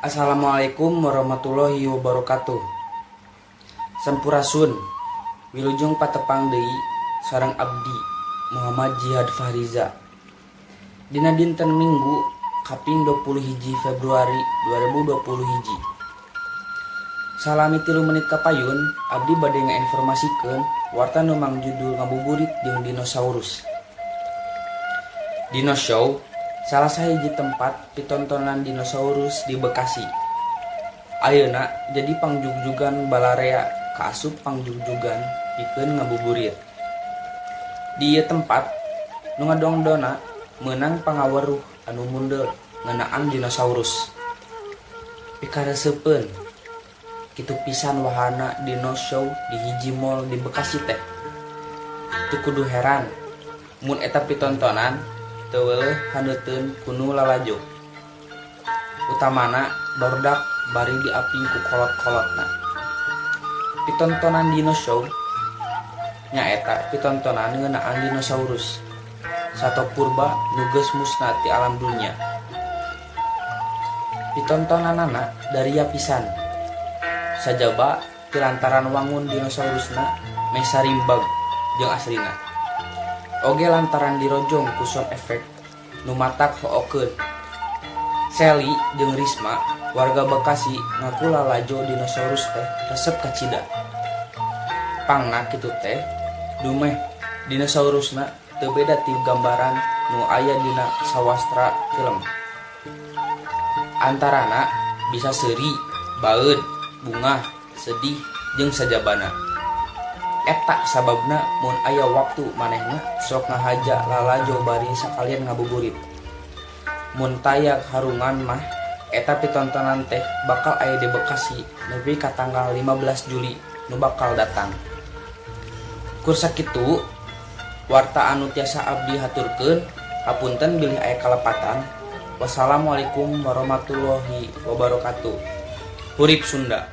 Assalamualaikum warahmatullahi wabarakatuh. Sampurasun. Wilujeng patepang deui sareng abdi, Muhammad Jihad Fahriza, dina dinten Minggu kaping 20 hiji Februari 2020 hiji. Salami 3 menit kapayun, abdi bade ngainformasikeun warta nu mangjudul ngabuburit jeung dinosaurus. Dino Show salah sahiji tempat pitontonan dinosaurus di Bekasi ayeuna jadi pangjugjugan balarea kaasup pangjugjugan pikeun ngabuburit. Di ieu tempat, nu ngadongdona meunang pangaweruh anu mundeur ngeunaan dinosaurus. Pikareseupeun kitu pisan wahana Dino Show di hiji mall di Bekasi teh. Teu kudu heran mun eta pitontonan teu weuleuh handeuteun ku nu lalajo, utamana barudak bari diaping ku kolot-kolotna. Pitontonan Dino Show nyaeta pitontonan ngeunaan dinosaurus, sato purba nu geus musna ti alam dunya. Pitontonanana daria pisan, sajaba ti lantaran wangun dinosaurusna meh sarimbag jeung aslina, oge lantaran dirojong ku sound effect nu matak hookeun. Sally jeung Risma, warga Bekasi, ngaku lalajo dinosaurus teh resep kacida. Pangna kitu teh dumeh dinosaurusna teu beda ti gambaran nu aya dina sawastra film. Antarana bisa seuri, baeud, bungah, sedih, jeung sajabana. Eta sababna mun aya waktu manehna sok ngahaja lalajo bari sakalian ngabuburit. Mun taya harungan mah, eta pitontonan teh bakal aya di Bekasi nepi ka tanggal 15 Juli nu bakal datang. Kur sakitu warta anu tiasa abdi haturkeun, hapunten bilih aya kalepatan. Wassalamualaikum warahmatullahi wabarakatuh. Hurip Sunda.